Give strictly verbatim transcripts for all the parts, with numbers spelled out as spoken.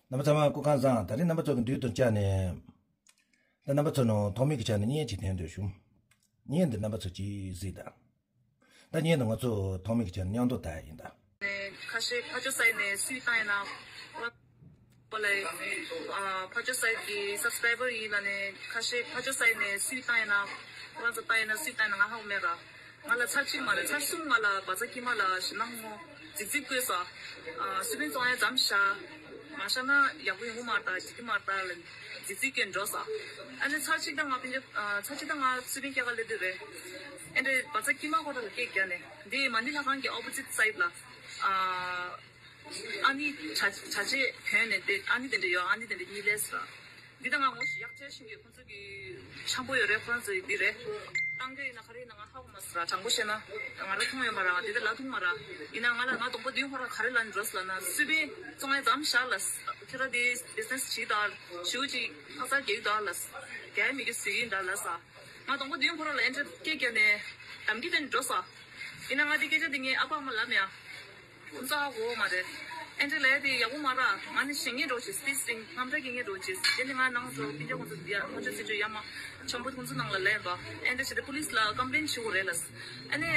རྣམ་པ་ཚང་མ་སྐུ་ཁམས་བཟང་། ད་རིང་རྣམ་པ་ཚོ་གི་མདུན་དུ་བཅར་ནས། ད་རྣམ་པ་ཚོ་ནང་ཐོག་མའི་གི་ཆ་ནས་བརྙན་ཅིག་འཐེན་འདོད་བྱུང་། བརྙན་འདི་རྣམ་པ་ཚོ་ཅིག་གཟིགས་དང་། ད་བརྙན་འདི་ང་ཚོ་ཐོག་མའི་གི་ཆ་ནས་མཉམ་དུ་ལྟ་ཡ་ཡིན་ད། ཁ་ཤས་ཕར་ཕྱོགས་སའི་ནས་སུས་བཏང་ཡིན་ན། པ་ལས། ཕར་ཕྱོགས་སའི་གི་སབ་སི་ཀ་རའི་བར་ཡིན་ལ་ནས་ཁ་ཤས་ཕར་ཕྱོགས་སའི་ནས་སུས་བཏང་ཡིན་ན། ཁོ་རང་ཚོ་བཏང་ཡིན་ན་སུས་བཏང་ཡིན་ན་ང་ཧ་གོ་མེད་ར། ང་ལ་ཚར་གཅིག་མ་རེད། ཚར་གསུམ་ང་ལ་བ་ཚ་ཀྱི་མ་ལ་ཞེད་སྣང་ངོ་རྫིག་རྫིག་བཀོད་ས། སུ་པིན་བཙོང་ཡ་མཚམས་བཞག་མ་བཞག་ན་ཡག་པོ་ཡོང་གི་མ་རེད་ད། འགྲིག་གི་མ་རེད་ད་ལ་རྫིག་རྫིག་བཀོད་འགྲོ་ས། ཨ་ནི་ཚར་གཅིག་ད་ང་ཕན་ཆད་ཚར་གཅིག་ད་ང་སུ་པིན་སྐྱེལ་ག་སླེབས་དུས་རེད། ཨེ་འདྲས་བ་ཚ་ཀྱི་མ་ཁོ་རང་ལ་སྐད་རྒྱག་ནས་འདི་མ་ཎི་ལྷ་ཁང་གི་ཨོ་པོ་ཟིད་སའིད་ལ། ཨ་ནི་གྲྭ་གྲྭ་ཆས་གྱོན་ནས་བསྡད། ཨ་ནི་དེ་འདྲ་ཡོད། ཨ་ནི་དེ་འདྲ་གཉིས་ལས་སོ། འདི་ད་ང་ངོ་ཤེས་ཡག་ཆེ་ཤིང་གི་ཁོང་ཚོ་གི་འཆམ་པོ་ཡོད་རེད། ཁོ་རང་ཚོ་ཡི་འདི་རེད། བཏང་གི་ཡིན་ན་ག་རེ་ཡིན་ན་ང་ཧ་གོ་མ་སོང་ར། དྲང་པོ་བཤད་ན་ང་ར་མཐོང་ཡོད་མ་ར། འདི་ད་ལ་ཐུག་མ་ར། ཡིན་ན་ང་ལ་ང་གདོང་པ་བདུན་ཁོ་ར་ག་རེ་ལ་འགྲོ་སོང་ལ་ན་སུ་པིན་བཙོང་ཡ་མཚམས་བཞག་ལ། ཁྱེད་ར་དེ་བི་ཟི་ནེ་སི་བྱེད་ད་ཞུ་ཅིག་ཕ་ས་རྒྱག་ད་ལ་རྒྱག་མི་རྒྱག་སུ་ཡིན་ད་ལ་ས། ང་གདོང་པ་བདུན་ཁོ་ར་ལ་ཨེ་འདྲ་སྐད་རྒྱག་ནས་དམ་གི་དེ་འགྲོ་ས། ཡིན་ན་ང་དེ་སྐད་ཆ་དེ་ངའི་ཨ་ཕ་ཨ་མ་ལབ་མེད་ཨ། ཁོང་ཚོ་ཧ་གོ་མ་རེད། ཨེ་འདྲ་ལས་དེ་ཡག་པོ་མ་ར། ང་ནི་ཞེད་སྣང་འགྲོ་ཆེ། སྤི་སིང་དངངས་སྐྲག་སྐྱེ་མཁན་འགྲོ་ཆེ། དེ་ནི་ང་ནང་སོ་སྤུན་ཀྱག་ཁོང་ཚོ་ཡ་ཁོང་ཚོ་སྲིད་ཇུས་ཡ་མ་ཆམ་པོ་ཁོང་ཚོ་ནང་ལ་ལས་པ། ཨེ་འདྲ་བྱས་ཏེ་པུ་ལིས་ལ་ཀམ་པི་ལེན་བྱེད་དགོས་རེད་ལ། ཨ་ནི་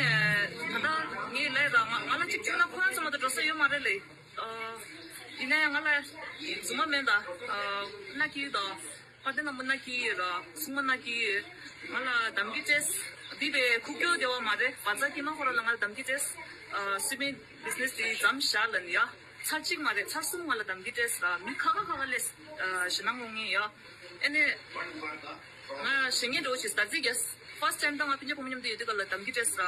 ད་ལྟ་ངས་ལས་ར་ང་ང་ལ་གཅིག་བྱུང་ན་ཁོ་རང་ཚོ་མ་གཏོགས་འགྲོ་ས་ཡོད་མ་རེད་ལེ། ཡིན་ན་ཡང་ང་ལ་རྫུན་མ་མེད་ད། མནའ་སྐྱེལ་ད། ཕ་དེ་ན་མི་ན་ཀི་ཡི་ར་སུ་མ་ན་ཀི་ཡི། ང་ལ་དམ་གི་ཅེས། འདི་བས་ཁུག་ཀྱོ་བདེ་བ་མ་རེད། བ་ཚ་ཀི་མ་ཁོ་ར་ལ་ང་ལ་དམ་གི་ཅེས། སུ་མི་བི་ཟི་ནེ་སི་དེ་མཚམས་བཞག་ལ་ནི་ཡ། ཚར་གཅིག་མ་རེད། ཚར་གསུམ་ང་ལ་དམ་གི་ཅེས་ར། མི་ཁ་ཁ་ཁ་ཁ་ལས་ཞེད་སྣང་ངོ་ངེས་ཡ། ཨེ་ནས་ང་ཞེད་སྣང་འགྲོ་ཆེས་ད་རྫིག་གེས། ཕར་སི་ཊ་ཡིམ་ད་ང་སྤུན་ཀྱག་བུ་མོ་མཉམ་དུ་ཡོད་དུས་ག་ལ་དམ་གི་ཅེས་ར།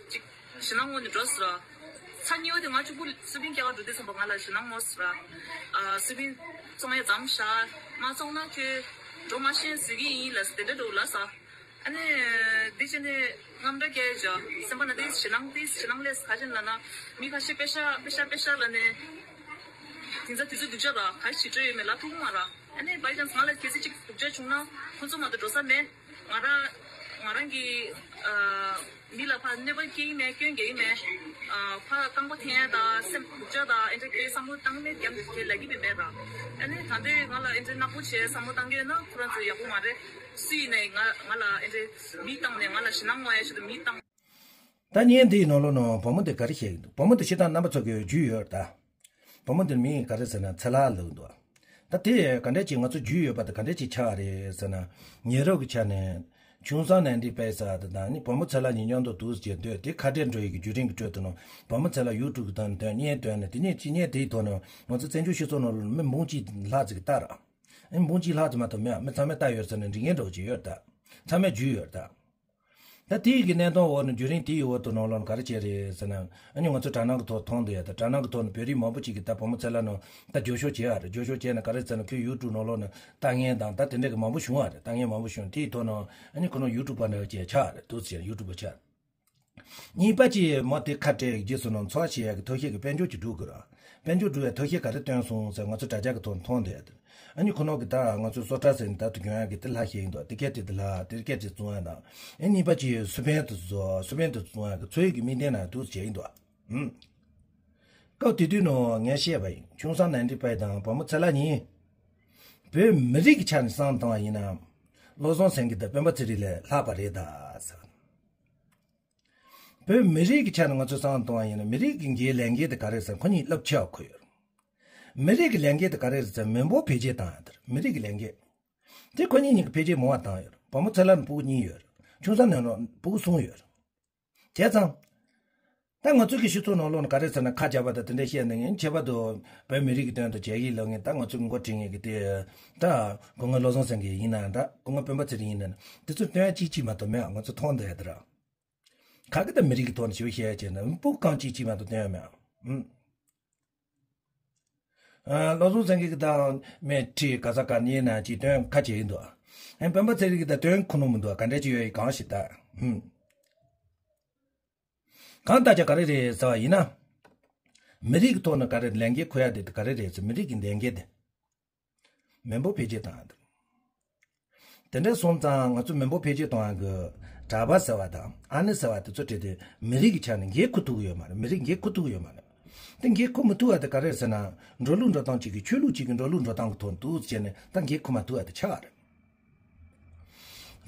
གཅིག་ཞེད་སྣང་ངོ་ནས་འགྲོ་སོང་ར། ཚ་ཉི་འོ་དེ་ང་གཅིག་པུ་སུ་པིན་སྐྱེལ་ག་འགྲོ་དུས་ཙམ་པ་ང་ལ་ཞེད་སྣང་ངོ་སོང་ར། སུ་པིན་བཙོང་ཡ་མཚམས་བཞག་མ་བཙོང་ན་ཁྱོད་འགྲོ་མ་ཤེས་ཟེར་གི་ཡིན་ལ་དེ་འདྲ་འགྲོ་ལ་ས། ཨ་ནི་འདི་བྱས་ནས་དངངས་སྐྲག་སྐྱེ་བྱ་སེམས་པ་ན་དེ་ཞེད་སྣང་དེ་ཞེད་སྣང་ལས་ག་ཅན་ལ་ན་མི་ཁ་ཤས་པེ་ཤ་པེ་ཤ་པེ་ཤ་ལ་ནས་དེ་ཚ་དེ་ཚོ་སྡུག་ཅག་ར་ག་ཞིག་སྤྲོད་ཡོད་མེད་ལ་ཐུག་མ་ར། ཨ་ནི་བའི་ཅན་ང་ལ་གལ་སྲིད་ཅིག་སྡུག་ཅག་བྱུང་ན་ཁོ་ཚོ་མ་གཏོགས་འགྲོ་ས་མེད། ང་རང་ང་རང་གི་ཨ་མི་ལ་ཕར་གནོད་པ་སྐྱེལ་གྱི་མེད། སྐྱོན་རྒྱག་གི་མེད། ཨ་ཕར་རྐང་པ་འཐེན་ཡ་དང་སེམས་སྡུག་ཅག་དང་ཨེ་འདྲ་སྐྱེ་བསམ་བློ་བཏང་མེད་ཀྱང་དེ་ལབ་ཀྱི་མེད་མེད་ར། ཨ་ནི་ད་ལྟའི་ང་ལ་ཨེ་འདྲ་ནག་པོ་བྱས་བསམ་བློ་བཏང་གི་ཡོད་ན་ཁོ་རང་ཚོ་ཡག་པོ་མ་རེད། སུ་ཡིན་ནའི་ང་ང་ལ་ཨེ་འདྲ་མི་བཏང་ནས་ང་ལ་ཞེད་སྣང་ངོ་ཡ་ཞིག་ཏུ་མི་བཏང་། ད་བརྙན་འདིའི་ནང་ལོགས་ནང་བུ་མོ་འདི་ག་རེ་བཤད་ཀྱི་འདུག་བུ་མོ་འདི་བཤད་སྟངས་རྣམ་པ་ཚོ་གིས་བརྗོད་ཡོད་ད། བུ་མོ་འདིར་མིང་ག་རེ་ཟེར་ན་ཚེ་ལྷ་ལབ་འདུག་ད་དེ་ག་འདྲས་ཅིག་ང་ཚོ་རྒྱུས་ཡོད་པ་དང་ག་འདྲས་ཅིག་ཆགས་རེད་ཟེར་ན། ཉེ་རབས་ཀྱི་ཆ་ནས་ཆུང་སང་ནས་འདི་དཔེ་ས་དེ་དང་ནི་བུ་མོ་ཚེ་ལྷ་གཉིས་མཉམ་དུ་འདུག་ཟེར་འདོད་དེ་ཁ་བྲལ་འགྲོ་ཡི་གི་བརྒྱུད་རིམ་གྱི་ཁྲོད་དུ་ནང་བུ་མོ་ཚེ་ལྷ་ཡུ་ཊུབ་གི་དོན་དོན་བརྙན་བཏོན་ནས་དེ་ཉིད་ཅི་བརྙན་དེའི་ཐོག་ནས་ང་ཚོ་བཙན་བྱོལ་སྤྱི་ཚོགས་ནང་ལ་མི་འབུམ་གཅིག་ལྷག་ཙམ་གྱིས་བལྟ་ར། ཨེ་འབུམ་གཅིག་ལྷག་ཙམ་མ་གཏོགས་མེད། མི་ཚང་མས་བལྟ་ཡོད་ཟེར་ནས་འབྲི་མཁན་འདྲ་བོ་ཅིག་ཡོད་ད། ཚང་མས་བརྒྱུད་ཡོད་ད། ད་དེའི་གི་གནད་དོན་འོག་ནས་བརྒྱུད་རིམ་དེའི་འོག་ཏུ་ནང་ལོགས་ནས་ག་རེ་བྱས་རེད་ཟེར་ན། ཨ་ནི་ང་ཚོ་དྲ་སྣང་གི་ཐོག་མཐོང་འདུག་ཡ། ད་དྲ་སྣང་གི་ཐོག་ནས་བོད་རིགས་མང་པོ་ཅིག་གིས་ད་བུ་མོ་ཚེ་ལྷ་ནང་ད་རྒྱབ་སྐྱོར་བྱས་ཡ་རེད། རྒྱབ་སྐྱོར་བྱས་ནས་ག་རེ་ཟེར་ན་ཁོའི་ཡུ་ཊུབ་ནང་ལོགས་ནས་ལྟ་མཁན་དང་ད་དེ་འདྲ་གི་མང་པོ་བྱུང་བ་རེད། ལྟ་མཁན་མང་པོ་བྱུང་། དེའི་ཐོག་ནས་ཨ་ནི་ཁོ་ནང་ཡུ་ཊུབ་པ་འདྲ་བ་ཅིག་ཆགས་རེད། འདུག་ཟེར་ཡུ་ཊུབ་པ་ཆགས། གཉིས་པ་ཅིག་མོ་དེ་ཁ་བྲལ་རྗེས་སུ་ནང་འཚོ་བ་བྱེད་ཡ་གི་ཐབས་ཤེས་ཀྱི་དཔལ་འབྱོར་ཅིག་སྒྲུབ་དགོས་ར། དཔལ་འབྱོར་སྒྲུབ་ཡ་ཐབས་ཤེས་ག་རེ་བཏོན་སོང་ཟེར་ང་ཚོ་དྲ་རྒྱ་གི་ཐོག་མཐོང་འདུག་ཡ་དེ། ཨ་ནི་ཁོ་ནོ་གི་ད་ང་ཚོ་སོ་ཏྲ་ཟེར་ནས་ད་དུ་གྱོན་ཡ་གི་དེ་ལྷ་ཤེས་ཡིན་འདུག་དེ་སྐད་དེ་དེ་ལྷ་དེ་སྐད་དེ་བཙོང་ཡ་དང་། ཨ་གཉིས་པ་ཅིག་སུ་ཕན་དུ་བཟོ་སུ་ཕན་དུ་བཙོང་ཡ་གི་འཚོ་བའི་གི་མིག་ལྡན་ན་འདུག་བྱས་ཡིན་འདུག་ཨུམ། སྐབས་དེ་དུས་ནོ་ངས་བཤད་པ་ཡིན། ཆུང་སང་ནན་ཏི་པའི་དང་བུ་མོ་ཚེ་ལྷ་གཉིས། བོད་མི་རིགས་ཀྱི་ཆ་ནས་བསམ་བཏང་བ་ཡིན་ན། བློ་བཟང་སེང་གེ་དང་སྤེན་པ་ཚེ་རིང་ལས་ལྷག་པ་རེད་ད་ཟེར། བོད་མི་རིགས་ཀྱི་ཆ་ནས་ང་ཚོས་བསམ་བཏང་བ་ཡིན་ན་མི་རིགས་ཀྱི་འགན་ལས་འགན་དེ་ག་རེ་ཟེར་ཁོ་གཉིས་རླབས་ཆེ་བ་ཁོ་ཡོད། མི་རིགས་ཀྱི་ལས་འགན་དེ་ག་རེ་རེད་ཟེར་མི་འབོར་འཕེལ་རྒྱས་བཏང་ཡ་དེ་རེད། མི་རིགས་ཀྱི་ལས་འགན་དེ་ཁོ་གཉིས་གཉིས་ཀྱི་འཕེལ་རྒྱས་མང་བ་བཏང་ཡོད་རེད། བུ་མོ་ཚེ་ལྷ་ནི་སྤུ་གུ་གཉིས་ཡོད་རེད། ཆུང་ས་ནས་ནོ་སྤུ་གུ་གསུམ་ཡོད་རེད། བྱས་ཙང་། ད་ང་ཚོ་གི་སྤྱི་ཚོགས་ནང་ལོགས་ནས་ག་རེ་ཟེར་ན་ཁ་རྒྱབ་པ་དང་དེ་འདྲ་བཤད་ནས་ངས་ཁྱད་པར་དུ་བོད་མི་རིགས་ཀྱི་དོན་དུ་བྱེད་ཀྱི་ལབ་ངས་ད་ང་ཚོ་གི་མགོ་དྲིལ་ངེས་ཀྱི་དེ། ད་སྐུ་ངོ་བློ་བཟང་སེང་གེ་ཡིན་ན་འདྲ་སྐུ་ངོ་སྤེན་པ་ཚེ་རིང་ཡིན་ན་འདྲ་དེ་ཚོ་དོན་གཅིག་གཅིག་མ་གཏོགས་མེད། ང་ཚོ་མཐོང་འདོད་ཡ་དེ་ར། ག་གི་ད་མི་རིགས་ཀྱི་ཐོག་ནས་ཞིབ་བཤད་བྱས་ན་སྤུ་གུ་རྐང་གཅིག་གཅིག་མ་གཏོགས་བསྟན་ཡོད་མེད། ཨུམ། ཨ། བློ་བཟང་སེང་གེ་གི་ད་མེ་ཁྲི་ག་ས་ག་ནས་ན་ཅིག་དོན་ཁ་བྱེད་ཀྱི་འདུག་ཨ། སྤེན་པ་ཚེ་རིང་གི་ད་དོན་ཁུ་ནུ་མི་འདུག་ག་འདྲ་ཅིག་ཡོད་ཡི་གང་ཞིག་ད། ཨུམ། གང་ལྟར་ཀྱང་ག་རེ་རེད་ཟེར་བ་ཡིན་ན། མི་རིགས་ཀྱི་ཐོག་ནས་ག་རེ་ལས་འགན་འཁུར་ཡ་དེ་ག་རེ་རེད་ཟེར་མི་རིགས་ཀྱི་ལས་འགན་དེ། མི་འབོར་འཕེལ་རྒྱས་བཏང་ཡ་དང་། དེ་འདྲ་སོང་ཙང་ང་ཚོ་མི་འབོར་འཕེལ་རྒྱས་གཏོང་ཡ་གི་གྲྭ་པ་ཟེར་བ་དང་ཨ་ནེ་ཟེར་བ་དེ་ཚོ་བྲིས་ཏེ་མི་རིགས་ཀྱི་ཆ་ནས་འགན་འཁུར་ཐུབ་ཀྱི་ཡོད་མ་རེད། མི་རིགས་འགན་འཁུར་ཐུབ་ཀྱི་ཡོད་མ་རེད། དེ་འགན་འཁུར་མི་ཐུབ་པ་དེ་ག་རེ་རེད་ཟེར་ན། འགྲོ་ལུགས་འགྲོ་སྟངས་གཅིག་གི་ཆོས་ལུགས་གཅིག་གི་འགྲོ་ལུགས་འགྲོ་སྟངས་ཀྱི་ཐོག་འདུག་བྱས་ནས་ད་འགན་འཁུར་མ་ཐུབ་པ་དེ་ཆགས་པ་རེད།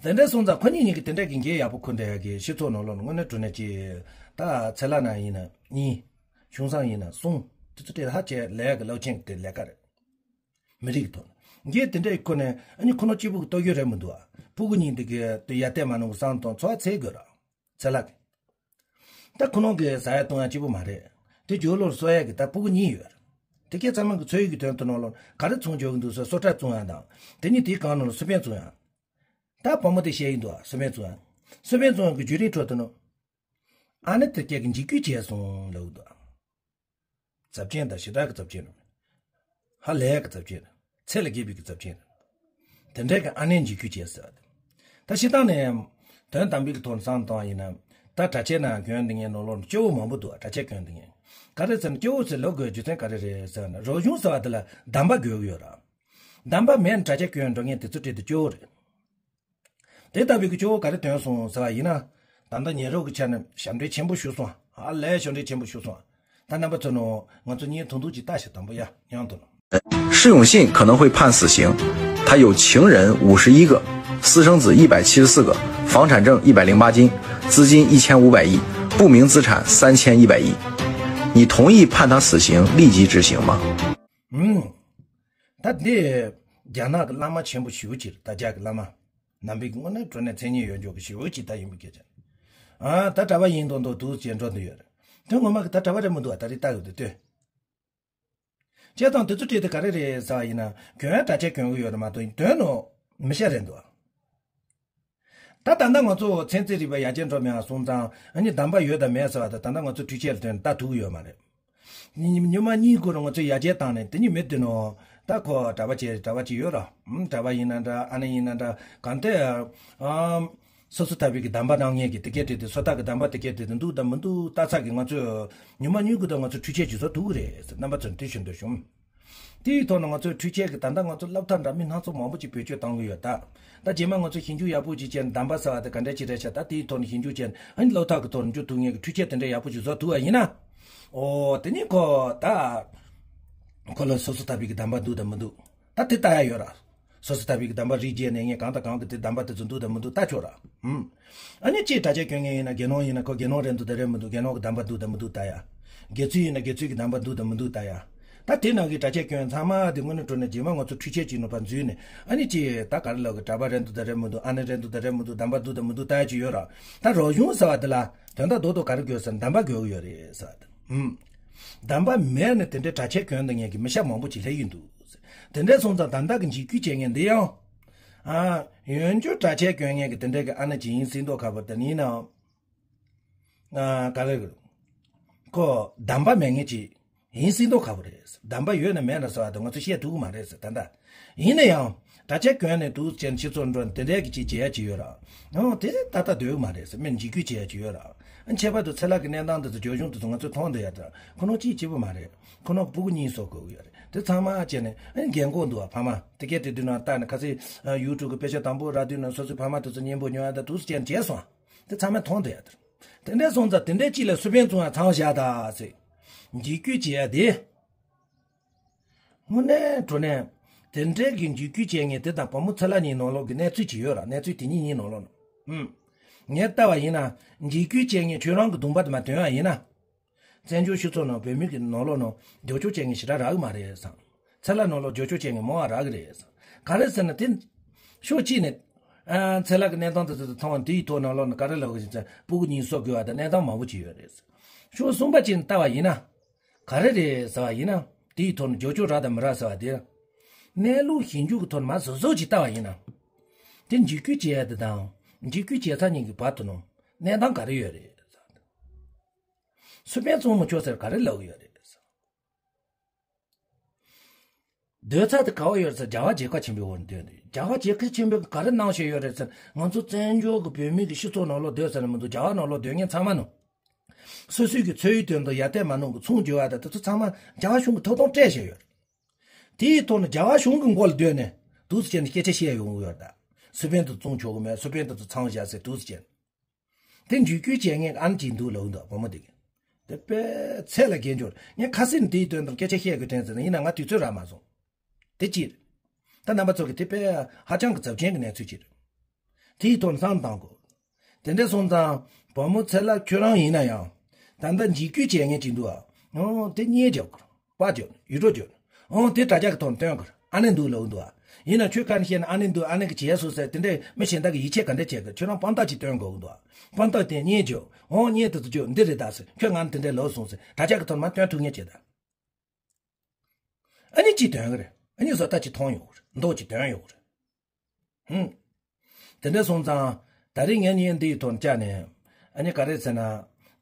དེ་འདྲ་སོང་ཙང་ཁོ་གཉིས་གཉིས་ཀྱིས་དེ་འདྲ་གི་འགན་ཡག་པོ་འཁུར་འདྲ་ཡག་གི་སྤྱི་ཚོགས་ནང་ལོགས་ནས་དངོས་གནས་དྲང་གནས་ཀྱི་ད་ཚེ་ལྷ་ན་ཡིན་ན་གཉིས། གཞུང་སྲང་ཡིན་ན་གསུམ། དེ་ཚོ་དེ་ཧ་ཅང་ལས་ཀྱི་རླབས་ཆེན་གྱི་དེ་ལས་ཀ་རེད། མི་རིགས་ཀྱི་ཐོག་ནས་འགན་དེ་འདྲ་ཡི་ཁོ་ནས་ཨ་ནི་ཁོ་ནོ་གཅིག་པུ་གི་ལྟོ་རྒྱུ་རེད་མི་འདུག་ཨ། སྤུ་གུ་གཉིས་འདི་གི་དེ་ཡར་བལྟས་མ་ནུ་གི་བསམ་དང་འཚོ་བ་འཚོལ་དགོས་ར། ཚེ་ལྷ་གི། ད་ཁོ་ནོ་གི་ཟ་ཡ་བཏུང་ཡ་གཅིག་པུ་མ་རེད། དེ་ཇོ་ལོར་གསོ་ཡ་གི་ད་སྤུ་གུ་གཉིས་ཡོད་རེད། དེ་གས་ཚང་མ་གི་འཚོ་ཡི་གི་དོན་དུ་ནང་ལོགས་ག་རེ་ཚོང་འཇོག་གི་འདུག་ཟེར་སོ་ཊ་བཙོང་ཡ་དང་། དེ་ནི་དེའི་གང་ནང་ལ་སུ་པན་བཙོང་ཡ། ད་བུ་མོ་དེ་བཤད་ཡིན་འདུག་ཨ། སུ་པན་བཙོང་ཡ། སུ་པན་བཙོང་ཡ་གི་བརྒྱུད་རིམ་ཁྲོད་དུ་ནོ། ཨ་ནི་དེ་སྐད་ཀྱི་འཇིགས་སྐུལ་བྱས་སོང་ལབ་འདུག་ཚབས་ཆེན་དང་ཞེ་དྲག་གི་ཚབས་ཆེན་རེད། ཧ་ལས་ཀྱི་ཚབས་ཆེན་རེད། ཚད་ལས་བརྒལ་བའི་གི་ཚབས་ཆེན་རེད། དེ་འདྲའི་གི་ཨ་ནེ་འཇིགས་སྐུལ་བྱས་ཟེར་བ་དེ། ད་སྤྱིར་བཏང་ནས། དོན་དམ་པའི་གི་ཐོག་ནས་བསམ་བཏང་ཡིན་ན། ད་གྲྭ་ཆས་ནང་གྱོན་འདི་ངའི་ནང་ལོགས་ནས་སྐྱོ་བོ་མང་པོ་འདུག་གྲྭ་ཆས་གྱོན་འདི་ངའི། ག་རེ་ཟེར་ན་སྐྱོ་བོ་ཟེར་ལབ་དགོས་རྒྱུ་མཚན་ག་རེ་རེད་ཟེར་ན། རབ་བྱུང་ཟེར་བ་དེ་ལ་གདམས་པ་དགོས་ཀྱི་ཡོད་ར། གདམས་པ་མེད་ན་གྲྭ་ཆས་གྱོན་འགྲོ་མཁན་དེ་ཚོ་གྲས་དེ་སྐྱོ་བོ་རེད། དེ་ལྟ་བུའི་གི་སྐྱོ་བོ་ག་རེ་ཐོན་སོང་ཟེར་བ་ཡིན་ན། ད་ལྟ་ཉེ་རབས་ཀྱི་ཆ་ནས་ཞབས་འདྲེན་ཆེན་པོ་ཞུ་སོང་། ཧ་ལས་ཞབས་འདྲེན་ཆེན་པོ་ཞུ་སོང་། ད་རྣམ་པ་ཚོ་ནོ། ང་ཚོ་གཉིས་ཐུང་ཐུང་ཅིག་ལྟ་ཞིག་དང་པོ་ཡ་ཡང་དུ། 施永信可能会判死刑，他有情人五十一个，私生子一百七十四个，房产证一百零八斤，资金一千五百亿，不明资产三千一百亿。你同意判他死刑，立即执行吗？ ད་འདི། རྒྱ་ནག་གི་བླ་མ་ཆེན་པོ་ཞེ་པོ་ཅིག་རེད། ད་རྒྱ་གི་བླ་མ། ནང་པའི་གི་དངོས་གནས་དྲང་གནས་མཚན་སྙན་ཡོད་འཇོག་གི་ཞེ་པོ་ཅིག་ད་ཡིན་པའི་སྐད་ཆ། ཨ། ད་གྲྭ་པ་ཡིན་མདོག་མདོག་འདུག་ཅེས་འགྲོ་འདི་ཡོད་རེད། དོན་ངོ་མ་གི་ད་གྲྭ་པ་རེད་མི་འདུག་ཨ། ད་རེས་ལྟ་ཡོད་དེ་ལྟོས། བྱས་ཙང་དེ་ཚོ་བྲིས་དེ་ག་རེ་རེད་ཟེར་བ་ཡིན་ན། གྱོན་ཡ་གྲྭ་ཆས་གྱོན་གི་ཡོད་རེད་མ་གཏོགས་དོན་ནོ། མི་ཤ་རེད་འདུག་ད་ད་ལྟ་ང་ཚོ་ཚན་རྩལ་རིག་པ་ཡར་རྒྱས་འགྲོ་མེད་ཨ་སོང་ཙང་ཨ་ནི་གདམས་པ་ཡོད་དང་མེད་ཟེར་བ་དང་། ད་ལྟ་ང་ཚོ་འཕྲུལ་ཆས་ལ་བརྟེན་ནས་ལྟ་ཐུབ་ཀྱི་ཡོད་མ་རེད། ཉི་ཉི་མ་གཉིས་སྐོར་ང་ཚོས་ཡར་རྒྱས་བཏང་ནས་དེ་ཉིད་མེད་དུ་ནོ། ད་ཁོ་གྲྭ་པ་བྱས་གྲྭ་པ་ཅིག་ཡོད་ར། ཨུམ། གྲྭ་པ་ཡིན་ན་འདྲ། ཨ་ནེ་ཡིན་ན་འདྲ། གང་ལྟར། ཨམ། སོ་སོ་ལྟ་བུའི་གི་གདམས་པ་གནང་མཁན་གྱི་དེ་གས་དེ་དེ་སོ་ལྟ་གི་གདམས་པ་དེ་གས་དེ་དེ་འདུག་དང་མི་འདུག་ལྟ་ཚར་གི་ང་ཚོས་ཉི་མ་གཉིས་སྐོར་དང་ང་ཚོས་འཕྲུལ་ཆས་ཅིག་བཟོ་ཐུབ་ཀྱི་རེད་ཟེར། རྣམ་པ་ཚོར་འདི་ཞུ་འདོད་བྱུང་། དེའི་ཐོག་ནས་ང་ཚོའི་འཕྲུལ་ཆས་ཀྱི་ད་ལྟ་ང་ཚོ་སློབ་གྲྭ་འདྲ་མིན་སྣ་ཚོགས་མང་པོ་ཅིག་བེད་སྤྱོད་བཏང་གི་ཡོད་ད། ད་རྗེས་མ་ང་ཚོ་ཞིབ་འཇུག་ཡག་པོ་ཅིག་བྱས་ནས་གདམས་པ་ཟེར་བ་དེ་ག་འདྲ་ཅིག་རེད་ཤག་ད་དེའི་ཐོག་ནས་ཞིབ་འཇུག་བྱས་ནས་ཨ་ནི་སློབ་མཐར་གྱི་ཐོག་ནས་འཇུག་ཐུབ་མཁན་གྱི་འཕྲུལ་ཆས་དེ་འདྲ་ཡག་པོ་ཅིག་བཟོ་ཐུབ་པ་ཡིན་ན། ཨོ་དེ་ནི་ཁོ་ད། ཁོ་ལ་སོ་སོ་ལྟ་བུའི་གི་གདམས་པ་འདུག་དང་མི་འདུག་ད་དེ་ལྟ་ཡ་ཡོད་ར། སོ་སོ་ལྟ་བུའི་གི་གདམས་པ་རིགས་བརྒྱད་ནས་ངས་གང་དང་གང་གི་དེ་གདམས་པ་དེ་ཚོ་འདུག་དང་མི་འདུག་ལྟ་ཆོག་ར། ཨུམ། ཨ་ནི་ཅིག་གྲྭ་ཆས་གྱོན་མཁན་ཡིན་ན་དགེ་སློང་ཡིན་ན་ཁོ་དགེ་སློང་རེད་འདུག་དང་རེད་མི་འདུག་དགེ་སློང་གི་གདམས་པ་འདུག་དང་མི་འདུག་ལྟ་ཡ། དགེ་ཚུལ་ཡིན་ན་དགེ་ཚུལ་གྱི་གདམས་པ་འདུག་དང་མི་འདུག་ལྟ་ཡ། ད་དེ་ནང་གི་གྲྭ་ཆས་གྱོན་ཚང་མ་དེ་དངོས་གནས་དྲང་གནས་རྗེས་མ་ང་ཚོ་འཕྲུལ་ཆས་ཅིག་ནང་ཕར་འཛུལ་ནས་ཨ་ནི་ཅིག་ད་ག་རེ་ལབ་གི། གྲྭ་པ་རེད་འདུག་དང་རེད་མི་འདུག་ཨ་ནེ་རེད་འདུག་དང་རེད་མི་འདུག་གདམས་པ་འདུག་དང་མི་འདུག་ལྟ་ཡ་ཅིག་ཡོད་ར། ད་རབ་བྱུང་ཟེར་བ་དེ་ལ་དོན་དག་རྡོག་རྡོག་ག་རེ་དགོས་ཟེར་ན་གདམས་པ་དགོས་ཀྱི་ཡོད་རེད་ཟེར་བ་དེ། ཨུམ། གདམས་པ་མེད་ནས་དེ་འདྲའི་གྲྭ་ཆས་གྱོན་བསྡད་མཁན་གྱི་མི་ཤ་མང་པོ་ཅིག་སླེབས་ཀྱི་འདུག་དེ་འདྲ་སོང་ཙང་ད་ལྟ་གི་འཇིགས་སྐུལ་བྱེད་མཁན་འདི་ཡང་། ཨ། ཡོན་སྦྱོར་གྲྭ་ཆས་གྱོན་མཁན་གྱི་དེ་འདྲ་གི་ཨ་ནེ་ཅིག་ཡིན་སྲིད་མདོག་ཁ་པོ་དེ་ཡིན་ནའང་། ཨ། ག་རེ། ཁོ་གདམས་པ་མེད་མཁན་ཅིག་ཡིན་སྲིད་མདོག་ཁ་པོ་རེད། གདམས་པ་ཡོད་ན་མེད་ན་ཟེར་བ་དེ་ང་ཚོས་བཤད་ཐུབ་ཀྱི་མ་རེད་ཟེར་ད་ལྟ། ཡིན་ན་ཡང་། གྲྭ་ཆས་གྱོན་ནས་འདུག་ཅེས་ཕྱི་ཚོགས་འགྲོ་དེ་འདྲའི་གི་ཅིག་བྱེད་ཡ་ཅིག་ཡོད་ར། ཨོ་དེ་ད་ལྟ་འདོད་ཀྱི་མ་རེད་ཟེར། མི་འཇིགས་སྐུལ་བྱེད་ཡ་ཅིག་ཡོད་ར། ཨ། ཁྱད་པར་དུ་ཚེ་ལྷ་གི་གནས་སྟངས་དེ་ཚོ་བྱོལ་གཞུང་དེ་ཚོ་ང་ཚོས་མཐོང་བསྡད་ཡ་དེ་ཁོ་ནོ་གཅིག་གཅིག་པུ་མ་རེད། ཁོ་ནོ་སྤུ་གུ་གཉིས་སོགས་དགོས་ཀྱི་ཡོད་རེད། དེ་ཚང་མ་བྱས་ནས་ཨ་ནི་རྒན་གོག་འདུག་བ་ཕ་མ་དེ་གས་དེ་དུས་ནང་ལྟ་ནས་ཁ་སང་ཡུ་ཊུབ་གི་དཔེ་ཆ་དང་པོ་རག་དུས་ནང་སོ་སོའི་ཕ་མ་དེ་ཚོ་མཉེས་པོ་ཉོ་ཡ་ད་འདུག་ཅེས་བྱས་སོང་། དེ་ཚང་མས་མཐོང་བསྡད་ཡ་དེ། དེ་འདྲ་སོང་ཙང་དེ་འདྲའི་གཅིག་ལ་སུ་པན་བཙོང་ཡ་ཚང་བཞག་ད་ཟེར། འཇིགས་སྐུལ་བྱེད་ཡ་དེ། དངོས་གནས་དྲང་གནས། དེ་འདྲའི་གི་འཇིགས་སྐུལ་བྱེད་མཁན་དེ་དང་བུ་མོ་ཚེ་ལྷ་གཉིས་ནང་ལོགས་ཀྱི་གནས་ཚུལ་ཅིག་ཡོད་ར། གནས་ཚུལ་དེ་གཉིས་གཉིས་ནང་ལོགས་ནས། ཨུམ། ངས་ལྟ་བ་ཡིན་ན། འཇིགས་སྐུལ་བྱེད་མཁན་ཁྱོད་རང་གི་གདོང་པ་དེ་མ་སྟོན་ཡ་ཡིན་ན། བཙན་བྱོལ་སྤྱི་ཚོགས་ནང་བོད་མི་གི་ནང་ལོགས་ནང་རྒྱབ་སྐྱོར་བྱེད་མཁན་ཞེ་དྲག་རག་གི་མ་རེད་བསམ། ཚེ་ལྷ་ནང་ལོགས་རྒྱབ་སྐྱོར་བྱེད་མཁན་མང་བ་རག་གི་རེད་བསམ། ག་རེ་ཟེར་ན་དེ། ཕྱོགས་གཅིག་ནས། ཨ། ཚེ་ལྷ་གི་གནས་སྟངས་དེ་ཚོ་མཐོང་བ་དེའི་ཐོག་ནང་ལོགས་ནས་ག་རེ་ལབ་གི་ཟེར་ན་སྤུ་གུ་གཉིས་གསོ་དགོས་བ་དང་གནས་སྟངས་མང་པོ་ཅིག་ཡོད་རེད། ཕྱོགས་གསུམ་པ་གཅིག་ནས་ལྟ་བ་ཡིན་ན། ག་རེ་རེད་ཟེར་བ་ཡིན་ན། དེའི་ཐོག་ནས་རྒྱབ་སྐྱོར་རག་དང་མི་རག་ཟེར་བ་དེ། གནས་ལུགས་ཞིབ་འཇུག་གི་ཐོག་ནས་མར་གཟབ་གཟབ་ཅིག་ལྟ་བ་ཡིན་ན། དེ་འཇིགས་སྐུལ་བྱེད་ཡ་དེ་དང་། འཇིགས་སྐུལ་བྱེད་ས་གཉིས་ཀྱི་བར་དུ་ནང་གནས་སྟངས་ག་རེ་ཡོད་རེད་ཟེར་བ་དེ། སུ་པན་བཙོང་མི་ཆོག་ཟེར་ག་རེ་ལབ་ཀྱི་ཡོད་རེད་ཟེར། སྡོད་ས་དེ་ག་བ་ཡོད་རེད་ཟེར། རྒྱལ་བ་རྒྱལ་ཁབ་ཆེན་པོའི་འོག་ནས་སྡོད་འདུག་རྒྱལ་བ་རྒྱལ་ཁབ་ཆེན་པོས་ག་རེ་གནང་བཞིན་ཡོད་རེད་ཟེར། ང་ཚོ་བཙན་བྱོལ་གྱི་བོད་མི་གི་སྤྱི་ཚོགས་ནང་ལོགས་སྡོད་ཟེར་ནས་མི་འདུག་རྒྱལ་བ་ནང་ལོགས་སྡོད་མཁན་ཚང་མ་ནང་། སོ་སོའི་གི་འཚོ་བའི་དོན་དུ་ཡར་བལྟས་མར་ནུབ་གི་ཚོང་སྒྱུར་བ་དང་དེ་ཚོ་ཚང་མ་རྒྱལ་བ་གཞུང་གི་ཐོབ་ཐང་སྤྲད་བཞིན་ཡོད་རེད། དེའི་ཐོག་ནས་རྒྱལ་བ་གཞུང་གི་མགོ་ལ་སྡོད་ནས་འདུག་སེ་བྱས་ནས་སྐད་ཆ་བཤད་ཡོང་གི་ཡོད་རེད་ད། སུ་པན་དུ་བཙོང་ཆོག་གི་མེད། སུ་པན་དུ་ཚང་བཞག་ཟེར་འདུག་སེ་བྱས་ནས། དེ་འཇིགས་སྐུལ་བྱེད་མཁན་ཨ་ནེ་ཅིག་འདུག་ལབ་འདུག་བུ་མོ་དེ་གིས། དེ་དཔེ་ཚད་ལས་བརྒལ་འགྱུར། ངས་ཁ་སང་དེའི་དོན་དུ་སྐད་ཆ་བཤད་དགོས་དྲན་ཟེར་ན་ཡིན་ན་ང་དུས་ཚོད་རག་མ་སོང་། དེ་གཅིག་རེད། ད་རྣམ་པ་ཚོ་གི་དེ་དཔེ་ཧ་ཅང་གི་ཚབས་ཆེན་གྱི་གནས་ཚུལ་གཅིག་རེད། དེའི་ཐོག་ནས་བསམ་བཏང་དགོས། དེ་འདྲ་སོང་ཙང་བུ་མོ་ཚེ་ལགས་ཁྱོད་རང་ཡིན་ན་ཡང་ད་ལྟ་འཇིགས་སྐུལ་བྱེད་མཁན་གཅིག་འདུག་ཨ། ཨོ་དེ་བརྙན་རྒྱག་དགོས། པར་རྒྱག་ཡུལ་གྲོ་རྒྱག་ཨོ་དེ་དྲ་རྒྱ་གི་ཐོག་ནས་སྟོན་དགོས། ཨ་ནེ་འདུག་ལབ་འདུག་ཨ། ཡིན་ན་ཁྱོད་ཁ་ནས་བཤད་ན་ཨ་ནེ་འདུག་ཨ་ནེ་གི་བྱས་སོང་ཟེར་དེ་འདྲས་མི་གཞན་དག་གི་ཡིད་ཆེས་ག་འདྲས་བྱེད་དགོས། ཁྱོད་རང་དཔང་རྟགས་ཅིག་སྟོན་དགོས་ཀྱི་འདུག་ཨ། དཔང་རྟགས་དེ་བརྙན་རྒྱག་ཨོ་བརྙན་དེ་ཚོ་རྒྱག་འདི་རེད་ད་ཟེར་ཁྱོད་ང་ནས་དེ་འདྲས་ལབ་སོང་ཟེར་དྲ་རྒྱ་གི་ཐོག་ནས་མར་སྟོན་ཐུབ་མཁན་བྱེད་ད། ཨ་ནི་ཅིག་དོན་གི་རེད། ཨ་ནི་བཟོ་ལྟ་ཅིག་མཐོང་ཡོང་གི་རེད། མདོག་ཅིག་དོན་ཡོང་གི་རེད། ཧུམ། དེ་འདྲ་སོང་ཙང་ད་རེས་ངས་བརྙན་འདིའི་ཐོག་བཅར་ནས་ཨ་ནི་ག་རེ་ཟེར་ན།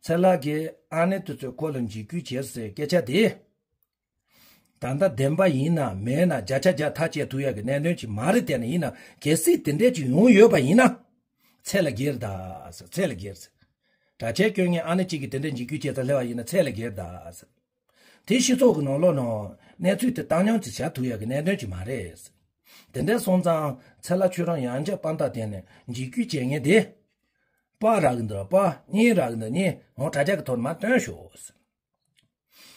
ཚེ་ལགས་ཀྱིས་ཨ་ནེ་དེ་ཚོས་ཁོ་ལ་འཇིགས་སྐུལ་བྱས་ཟེར་སྐད་ཆ་དེ། ད་ལྟ་བདེན་པ་ཡིན་ན་མེད་ན་བརྒྱ་ཆ་བརྒྱ་ཐག་བཅད་ཐུབ་ཡག་གི་གནད་དོན་ཅིག་མ་རེད། དེ་ནི་ཡིན་ན་གལ་སྲིད་དེ་འདྲས་ཅིག་ཡོང་ཡོད་པ་ཡིན་ན། ཚད་ལས་བརྒལ་ད་ཟེར། ཚད་ལས་བརྒལ་ཟེར། དྲ་རྒྱའི་སྐྱོན་ངན་ཨ་ནེ་གཅིག་གིས་དེ་འདྲའི་འཇིགས་སྐུལ་བྱས་ཚར་སླེབས་པ་ཡིན་ན་ཚད་ལས་བརྒལ་ད་ཟེར། དེ་སྤྱི་ཚོགས་ཀྱི་ནང་ལོགས་ནང་གནས་ཚུལ་དེ་བཏང་སྙོམས་ཀྱིས་བྱ་ཐུབ་ཡག་གི་གནད་དོན་ཅིག་མ་རེད། དེ་འདྲ་སོང་ཙང་ཚེ་ལགས་ཁྱོད་རང་ཡང་བསྐྱར་དཔང་རྟགས་བསྟན་ནས་འཇིགས་སྐུལ་བྱེད་མཁན་དེ། པར་རག་གི་འདུག་པར། བརྙན་རག་གི་འདུག་བརྙན་འོང་དྲ་རྒྱ་གི་ཐོག་ནས་མར་སྟོན་ཤོག་ཟེར།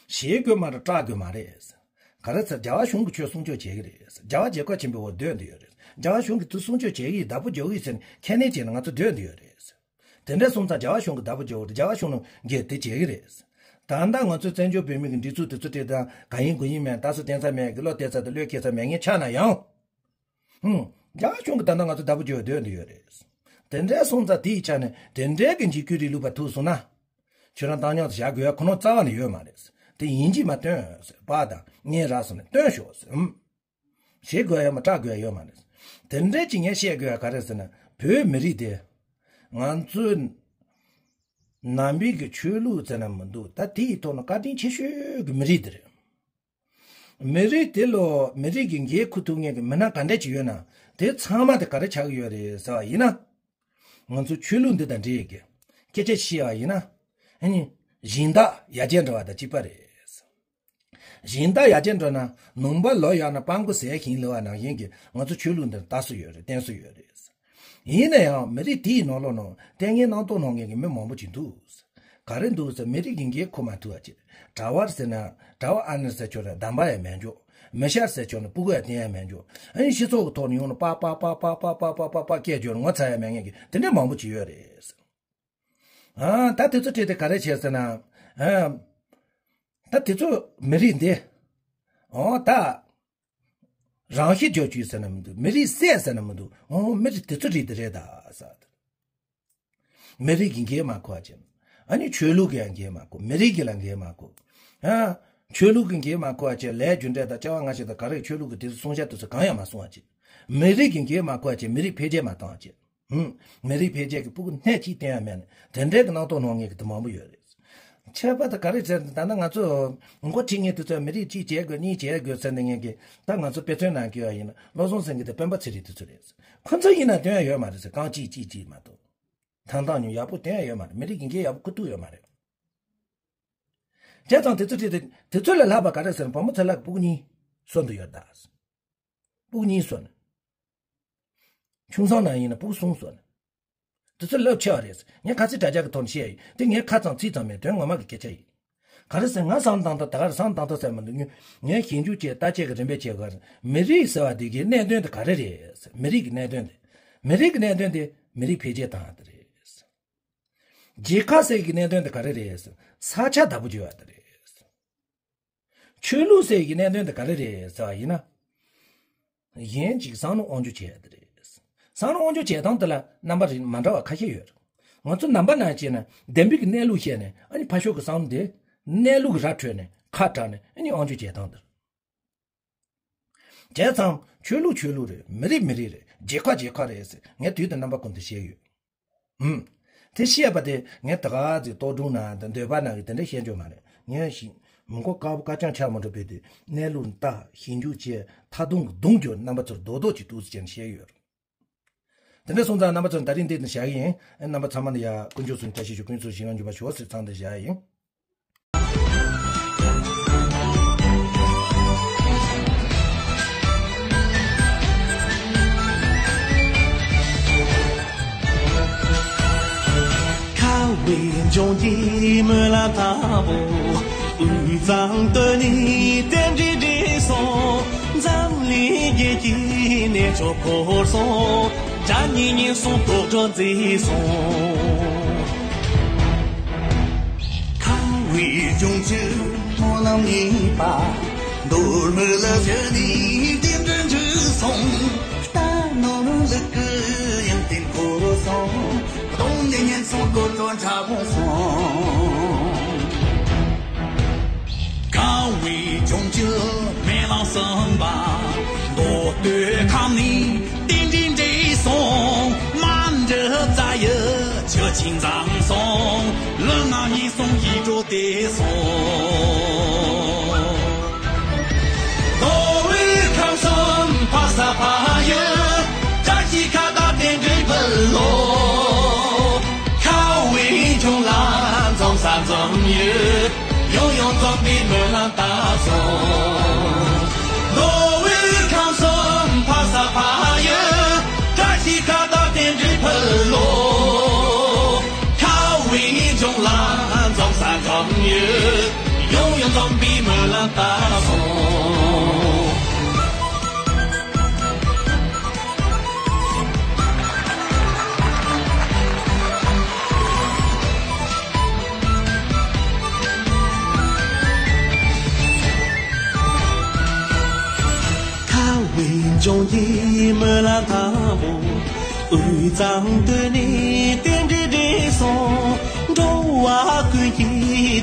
བཤད་དགོས་མ་རེད། སྐྲག་དགོས་མ་རེད་ཟེར། ག་རེ་ཟེར་རྒྱ་གར་གཞུང་གིས་ཁྱོད་སྲུང་སྐྱོབ་བྱེད་ཀྱི་རེད་ཟེར། རྒྱ་གར་རྒྱལ་ཁབ་ཆེན་པོའི་འོག་སྡོད་འདོད་ཡོད་རེད་ཟེར། རྒྱ་གར་གཞུང་གིས་ཁྱོད་སྲུང་སྐྱོབ་བྱེད་ཀྱི་ཡིན། བདག་པོ་རྒྱག་གི་ཡིན་ཟེར་ནས་ཁས་ལེན་བྱས་ན་ང་ཚོ་སྡོད་འདོད་ཡོད་རེད་ཟེར། དེ་འདྲ་སོང་ཙང་རྒྱ་གར་གཞུང་གིས་བདག་པོ་རྒྱག་རྒྱུ་རེད། རྒྱ་གར་གཞུང་གིས་དེ་བྱེད་ཀྱི་རེད། ད་ལྟ་ང་ཚོའི་བཙན་བྱོལ་བོད་མི་གི་སྒྲིག་འཛུགས་དེ་ཚོ་དེ་དང་ག་ཡིན་དགུ་ཡིན་མེད། ལྟ་ས་བསྟན་ས་མེད་གི། བློ་གཏད་ས་དང་བློས་འཁེལ་ས་མེད་མཁན་ཆགས་ན་ཡང་། ཧུམ། རྒྱ་གར་གཞུང་གིས་ད་ལྟ་ང་ཚོ་བདག་པོ་རྒྱག་སྡོད་འདི་ཡོད་རེད། དེ་འདྲ་སོང་ཙང་དེའི་ཆ་ནས་དེ་འདྲའི་གི་འཇིགས་སྐུལ་རིང་ལུགས་པ་ཐུག་སོང་ན། ཁྱོད་རང་བཏང་སྙོམས་སུ་བཞག་དགོས་ཡ་ཁོ་ན་རྩ་བ་ནས་ཡོད་མ་རེད། དེ་ཡིན་གཅིག་མ་སྟོན་ཟེར། པར་དང་བརྙན་རག་སོང་ནས་སྟོན་ཤོག་ཟེར། ཧུམ། བྱེད་དགོས་ཡ་མ་སྐྲག་དགོས་ཡ་ཡོད་མ་རེད། དེ་འདྲའི་ཅིག་ངས་བཤད་དགོས་ཡ་ག་རེ་ཟེར་ན། བོད་མི་རིགས་དེ། ང་ཚོའི་ནང་པའི་གི་ཆོས་ལུགས་ཟེར་ན་མི་འདུག་ད་དེའི་ཐོག་ནས་བཀའ་དྲིན་ཆེ་ཤོས་གི་མི་རིགས་དེ་རེད། མི་རིགས་དེ་ལ་མི་རིགས་ཀྱི་འགན་འཁུར་ཐུབ་མཁན་གི་མི་སྣ་ག་འདྲ་ཅིག་ཡོད་ན། དེ་ཚང་མ་དེ་ག་རེ་ཆགས་ཀྱི་ཡོད་རེད་ཟེར་བ་ཡིན་ན། ང་ཚོ་ཆོས་ལུགས་འདི་དང་འབྲེལ་གི་སྐད་ཆ་བཤད་པ་ཡིན་ན། ཨ་ནི་སྦྱིན་བདག་ཡར་རྒྱས་འགྲོ་བ་དང་གཅིག་པ་རེད། སྦྱིན་བདག་ཡར་རྒྱས་འགྲོ་ན་ནང་པ་ལོ་ཡག་ན་སྤྲང་པོ་ཟས་ཤིང་ལེ་བ་ནང་བཞིན་གྱི་ང་ཚོ་ཆོས་ལུགས་འདི་ལྟ་སྲོལ་ཡོད་རེད། བསྟེན་སྲོལ་ཡོད་རེད། ཡིན་ན་ཡང་མི་རིགས་དེའི་ནང་ལོགས་ནང་ལྟས་ངན་སྣ་ཚོགས་གནང་མཁན་གྱི་མི་མང་པོ་ཅིག་འདུག་ག་རེ་འདུག་ཟེར། མི་རིགས་ཀྱི་འགན་འཁུར་མ་ཐུབ་པ་ཅིག་གྲྭ་བ་ཟེར་ན་གྲྭ་བ་ཨ་ནེ་ཟེར་ཁྱོད་ར་གདམས་པ་ཡང་མེད་འཇོག་མི་ཤར་ཟེར་ཁྱོད་ནི་སྤུ་གུ་ཡང་བསྟེན་ཡང་མེད་འཇོག་ཨ་ནི་སྤྱི་ཚོགས་ཀྱི་ཐོག་ནས་ཡོང་ནས་པ་པ་པ་པ་སྐད་རྒྱོབ་ངོ་ཚ་ཡང་མེད་མཁན་གྱི་དེ་འདྲ་མང་པོ་ཅིག་ཡོད་རེད། ཨ། ད་དེ་ཚོ་བྲིས་ཏེ་ག་རེ་བྱས་ཟེར་ན། ཨ། ད་དེ་ཚོ་མི་རིགས་འདི། ཨོ་ད། རང་ཤི་རྒྱག་རྒྱུ་ཟེར་ན་མི་འདུག་མི་རིགས་བསད་ཟེར་ན་མི་འདུག་ཨོ་མི་རིགས་དེ་ཚོ་རིགས་དེ་རེད་ད་ཟེར། མི་རིགས་ཀྱི་འགན་མ་འཁུར་བ་བྱས། ཨ་ནི་ཆོས་ལུགས་ཀྱི་ཡང་འགན་མ་འཁུར། མི་རིགས་ཀྱི་ལ་འགན་མ་འཁུར། ཨ། ཆོས་ལུགས་ཀྱི་འགན་མ་འཁུར་བ་བྱས། ལས་རྒྱུ་འབྲས་དང་བྱ་བ་ང་ཞིག་དང་ག་རེ་ཆོས་ལུགས་ཀྱི་དེ་ཚོ་གསུང་བཤད་དེ་ཚོ་གང་ཡང་མ་གསུང་བ་བྱས། མི་རིགས་ཀྱི་འགན་མ་འཁུར་བ་བྱས། མི་རིགས་འཕེལ་རྒྱས་མ་བཏང་བ་བྱས། ཧུམ། མི་རིགས་འཕེལ་རྒྱས་ཀྱི་སྤུ་གུ་སྣེ་གཅིག་བསྟན་ཡ་མེད་ནས་དེ་འདྲའི་གི་སྣང་དོགས་གནང་མཁན་གི་དེ་མང་པོ་ཡོད་རེད། ཁྱད་པར་དུ་ག་རེ་བྱས་ད་ལྟ་ང་ཚོ་མགོ་ཁྲིད་མཁན་དེ་ཚོས་མི་རིགས་གཅིག་བྱེད་དགོས་གཉིས་བྱེད་དགོས་ཟེར་ནས་མཁན་གི་ད་ང་ཚོ་དཔེ་མཚོན་ནང་གི་ཡ་ཡིན་ན་བློ་བཟང་སེང་གེ་དང་སྤེན་པ་ཚེ་རིང་དེ་ཚོ་རེད། ཁོ་ཚོ་ཡིན་ན་དོན་ཡ་ཡོད་མ་རེད་ཟེར། རྐང་གཅིག་གཅིག་གཅིག་མ་གཏོགས་ཐང་ཐང་ཉུང་ཡག་པོ་དོན་ཡ་ཡོད་མ་རེད། མི་རིགས་ཀྱི་འགན་ཡག་པོ་འཁུར་ཐུབ་ཡོད་མ་རེད། བྱས་ཙང་དེ་ཚོ་ཁྲིད་དེ་དེ་ཚོ་ལས་ལྷག་པ་ག་རེ་ཟེར་ན་བུ་མོ་ཚེ་ལགས་ཀྱི་སྤུ་གུ་གཉིས་གསོན་དུ་ཡོད་ད། སྤུ་གུ་གཉིས་གསོན། ཆུང་ཚང་ནང་ཡིན་ན་སྤུ་གུ་གསུམ་གསོན། དེ་ཚོ་རླབས་ཆེ་བ་རེད། ངས་ཁ་ཚིག་དྲ་རྒྱ་གི་ཐོག་ནས་བཤད་ཡིན། དེ་ངས་ཁ་ཙམ་ཚིག་ཙམ་མེད། དོན་ངོ་མ་གི་སྐད་ཆ་ཡིན། ག་རེ་ཟེར་ང་བསམ་བཏང་ད་ད་ག་རེ་བསམ་བཏང་ད་ཟེར་མི་འདུག་ངས་ཞིབ་འཇུག་བྱས་བརྟག་དཔྱད་ཀྱི་རིམ་པས་བྱས་ག་རེ་མི་རིགས་ཟེར་བ་དེ་གི་གནད་དོན་དེ་ག་རེ་རེད་ཟེར། མི་རིགས་ཀྱི་གནད་དོན་དེ། མི་རིགས་ཀྱི་གནད་དོན་དེ་མི་རིགས་འཕེལ་རྒྱས་བཏང་ཡ་དེ་རེད། རྒྱལ་ཁབ་ཟེར་གྱི་གནད་དོན་དེ་ག་རེ་རེད་ཟེར། ས་ཆ་བདག་པོ་བྱེད་ཡ་དེ་རེད། ཆོས་ལུགས་ཟེར་གྱི་གནད་དོན་དེ་ག་རེ་རེད་ཟེར་བ་ཡིན་ན། གཞན་གཅིག་བསམ་བློ་དབང་སྒྱུར་བྱེད་ཡ་དེ་རེད། བསམ་བློ་དབང་སྒྱུར་བྱེད་སྟངས་དེ་ལ་རྣམ་པ་རིགས་མ་འདྲ་བ་ཁ་ཤས་ཡོད་རེད། ང་ཚོ་ནང་པ་ནང་བྱས་ན་བདེན་པའི་གི་གནས་ལུགས་བཤད་ནས་ཨ་ནི་ཕར་ཕྱོགས་ཀྱི་བསམ་བློ་དེ་གནས་ལུགས་ཀྱི་ར་འཕྲོད་ནས་ཁ་གྲགས་ནས་ཨ་ནི་དབང་སྒྱུར་བྱེད་སྟངས་དེ་རེད། བྱས་ཙང་ཆོས་ལུགས་ཆོས་ལུགས་རེད། མི་རིགས་མི་རིགས་རེད། རྒྱལ་ཁབ་རྒྱལ་ཁབ་རེད་ཟེར་ངས་དུས་དང་རྣམ་པ་ཀུན་ཏུ་བཤད་ཡོད། ཨུམ། དེ་བཤད་པ་དེ་ངས་ད་ག་ཚོད་རྟོག་སྒྲུང་ནང་དང་འདོད་པ་ནང་གི་དེ་འདྲ་བཤད་འཇོག་མ་རེད། ངས་ཞིག་མི་མགོ་དཀར་པོ་དཀར་རྐྱང་ཆགས་མ་འགྲོ་བའི་དུས་གནས་ལུགས་ལྟ་ཞིབ་འཇུག་བྱས་མཐའ་སྡོམ་གི་སྡོམ་རྒྱུ་རྣམ་པ་ཚོར་རྡོག་རྡོག་ཅིག་ཏོག་ཙམ་བྱས་ནས་བཤད་ཡོད། དེ་འདྲ་སོང་ཙང་རྣམ་པ་ཚོར་ད་རིང་འདི་ནས་བཞག་གི་ཡིན། རྣམ་པ་ཚང་མ་ལ་ཡ་དཀོན་མཆོག་གསུམ་བཀྲ་ཤིས་ཤོག་དཀོན་མཆོག་གསུམ་ཞིང་ལམ་འཇུག་པ་ཤོག་ཟེར་ཚང་འདི་བཞག་ཡིན། ཁ་བའི་ ལྗོངས་ཀྱི་སྨོན་ལམ་དང་པོ། དབུས་གཙང་སྟོད་ནས་རྟེན་འབྲེལ་འགྲིག་སོང་། འཛམ་གླིང་རྒྱལ་གྱི་གནས་མཆོག་འཁོར་སོང་། དགྲ་གཉེན་ཉེན་སོང་དོག་སྒྲོ་འཛིན་སོང་། ཁམས་དབུས་ལྗོངས་ཀྱི་སྨོན་ལམ་གཉིས་པ། མདོ་སྨད་ལ་བཞུགས་ནས་རྟེན་འབྲེལ་འགྲིག་སོང་། རྟ་ནོར་ལུག་གི་ཡོན་ཏན་འཁོར་སོང་། གདོང་ནས་ཉེན་སོང་དོག་སྒྲོ་འཁྲབ་སོང་། ཁམས་དབུས་ལྗོངས་ཀྱི་སྨོན་ལམ་གསུམ་པ། མདོ་སྟོད་ཁམས་ནས་རྟེན་འབྲེལ་འགྲིག་སོང་། མ་འདྲི་རྩ་ཡི་ཆུ་ཆེན་འཛོམས་སོང་། ལུས་ངག་ཉེན་སོང་ཡིད་འགྲོ་བདེ་སོང་། མདོ་དབུས་ཁམས་གསུམ་ཕ་ས་ཕ་ཡུལ། བཀྲ་ཤིས་ཁ་བཏགས་རྟེན་འབྲེལ་ཕུལ་ལོ། ཁམས་དབུས་ལྗོངས་ལ་འཛོམས་ས་འཛོམས་ཡུལ། ཡང་ཡང་འཛོམས་པའི་སྨོན་ལམ་བཏབ་སོང་། མདོ་དབུས་ཁམས་གསུམ་ཕ་ས་ཕ་ཡུལ། བཀྲ་ཤིས་ཁ་བཏགས་རྟེན་འབྲེལ་ཕུལ་ལོ། ཁམས་དབུས་ལྗོངས་ལ་འཛོམས་ས་འཛོམས་ཡུལ། ཡང་ཡང་འཛོམས་པའི་སྨོན་ལམ་བཏབ་སོང་། ཁམས་དབུས་ལྗོངས་ཀྱི་སྨོན་ལམ་དང་པོ། དབུས་གཙང་སྟོད་ནས་རྟེན་འབྲེལ་འགྲིག་སོང་། འགྲོ་བ་ཀུན་གྱི་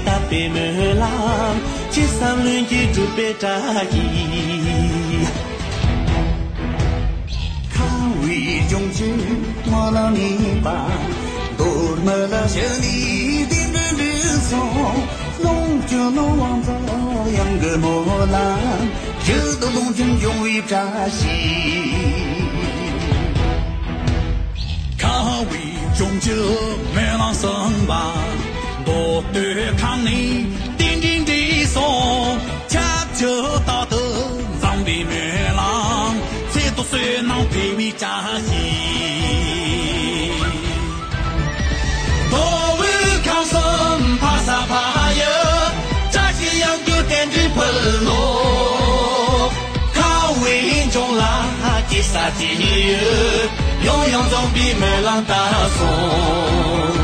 དད་པའི་སྨོན་ལམ། ཅི་བསམ་ལྷུན་གྱིས་འགྲུབ་པའི་བཀྲ་ཤིས། ཁམས་དབུས་ལྗོངས་ཀྱི་སྨོན་ལམ་གཉིས་པ། མདོ་སྨད་ལ་བཞུགས་ནས་རྟེན་འབྲེལ་འགྲིག་སོང་། ལོངས་སྤྱོད་ནོར་དབང་འཛོམས་གཡང་གི་སྨོན་ལམ། ཡུལ་དུ་ལོངས་སྤྱོད་འབྱུང་བའི་བཀྲ་ཤིས། ཁམས་དབུས་ལྗོངས་ཀྱི་སྨོན་ལམ་གསུམ་པ། མདོ་སྟོད་ཁམས་ནས་རྟེན་འབྲེལ་འགྲིག་སོང་། ཁྱབ་ཀྱི་རྟག་ཏུ་འཛོམས་པའི་སྨོན་ལམ། ཚེ་ཐོག་བསོད་ནམས་འཕེལ་བའི་བཀྲ་ཤིས། མདོ་དབུས་ཁམས་གསུམ་ཕ་ས་ཕ་ཡུལ། བཀྲ་ཤིས་གཡང་སྐྱོང་རྟེན་འབྲེལ་ཕུལ་ལོ། ཁམས་དབུས་ལྗོངས་ལ་སྐྱེ་ས་སྐྱེ་ཡུལ། ཡང་ཡང་འཛོམས་པའི་སྨོན་ལམ་བཏབ་སོང་།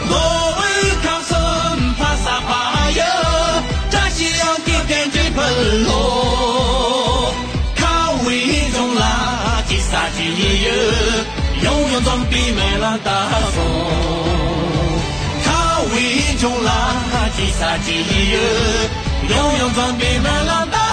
མདོ་དབུས་ཁམས་གསུམ་ཕ་ས་ཕ་ཡུལ། བཀྲ་ཤིས་གཡང་སྐྱོང་རྟེན་འབྲེལ་ཕུལ་ལོ། ཁམས་དབུས་ལྗོངས་ལ་སྐྱེ་ས་སྐྱེ་ཡུལ། ཡང་ཡང་འཛོམས་པའི་སྨོན་ལམ་བཏབ་སོང་། ཁམས་དབུས་ལྗོངས་ལ་སྐྱེ་ས་སྐྱེ་ཡུལ། ཡང་ཡང་འཛོམས་པའི་སྨོན་ལམ་བཏབ།